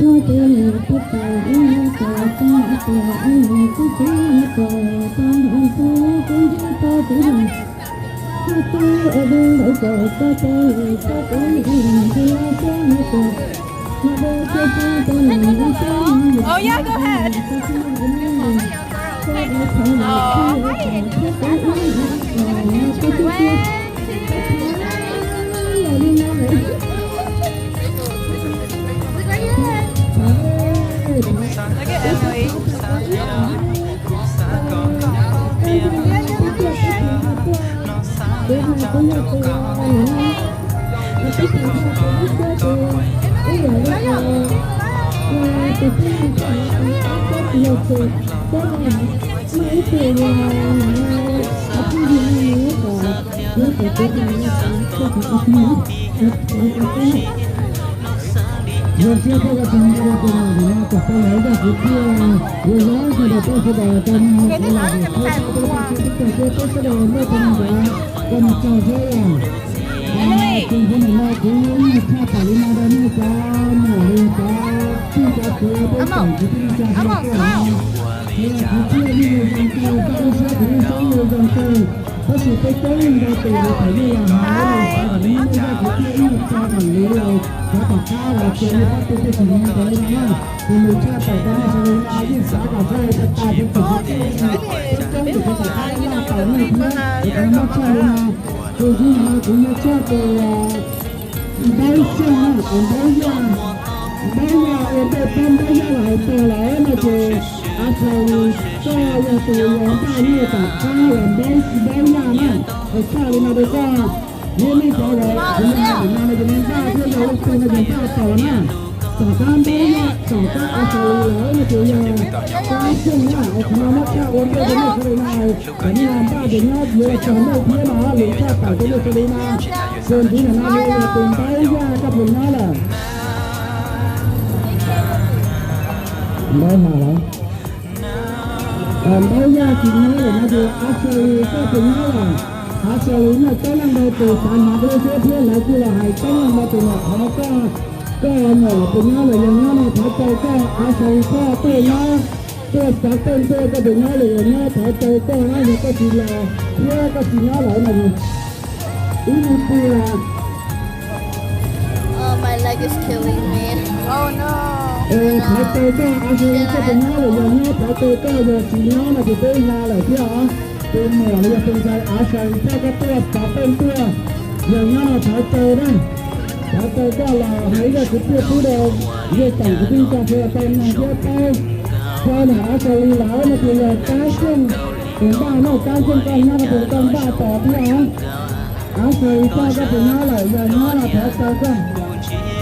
Oh, yeah, go ahead. Oh, hi. One, two, three. Look at Emily. Zoo siab thiab koj tsis nco tus no, tus no kom tau lawv zaj kwv tij, yog zoo sawv daws tau mloog los kuv los kuv tau tau tau tau tau tau tau sawv daws nrog tau mloog ntawd, koj mus tsaug thiab yom. Ces hnub no kuv yeej tshaj tawm li no rau nej cov muam li cov tij cov kwv peb tsoom kwv tij neej tsa sawv daws thiab. Ces kwv tij nej zoo kawg, koj lub siab kuv lub siab zoo kawg. Tab sis peb coob leej ntau tus los thaum nej los hais los xav kom nej zaj kwv tij ib nyuag tso mam li los cov tom qab los txog nej pab tij peb tsis nyob ntawd no na. Ces nws tshaj tawm rau nej sawv daws no yeej xav kom sawv daws tau tas peb tsoom kwv tij, peb coob tus cov tom qab laj tawm nej thiab, ces qhov no muab tshaj li no. Ces hnub no kuv yuav tshaj tus Npaub Xyooj na, Npaub Yaj, Npaub Yaj ua ntej pab Npaub Yaj los hais tag lawm no ces Ashley koj yog tus uas npaj nej tom qab uas Npaub, Npaub Yaj na, es tshaj li no rau koj. Yog nej cov uas kuv yog hais ntawm no no ces nej npaj thiab yog leej twg no ces npaj tau na. Tom qab Npaub Yaj, tom qab Ashley lawm no ces yog Npaub Xyooj na, es qhov no muab tshaj ua ntej rau nej sawv daws no. Kom nej npaj tus nyob yuav los txog nej thiab no, lus tshaj tawm rau nej sawv daws no. Ces ntxiv ntawm no yog tus Npaub Yaj koj puas nyob lawm? Npaub Yaj lawm. Npaub Yaj tsis nyob lawm no ces Ashley koj puas nyob lawm? Ashley no coob leej ntau tus xav hnov koj lub suab thiab lawv kuj los hais coob leej ntau tus los thov koj, koj nyuam puas nyob lawm, yog nyob no thov caw koj Ashley koj tuaj nyob, tuaj xav tej tuaj, koj puas nyob lawm, yog nyob thov caw koj na, yog koj tsis los thiab koj tsis nyob lawm no ib nyuag pliag. Oh, my leg is killing me. Oh no. Thov caw koj Ashley koj puas nyob lawm, yog nyob thov caw koj, yog tsis nyob no ces peb hla lawm thiab os. Tus muam los yog tus ntxhais Ashley koj, koj tuaj xav tej tuaj, yog nyob no thov caw na. Thov caw koj los hais ib zaj kwv tij pub rau yog tsoom kwv tij neej tsa sawv daws tau mloog thiab paub. Rau ntawm Ashley lawm no ces yog Kab Xyooj tus npaj no, Kab Xyooj koj nyob no ces koj npaj tos thiab os. Ashley koj, koj puas nyob lawm, yog nyob no thov caw koj.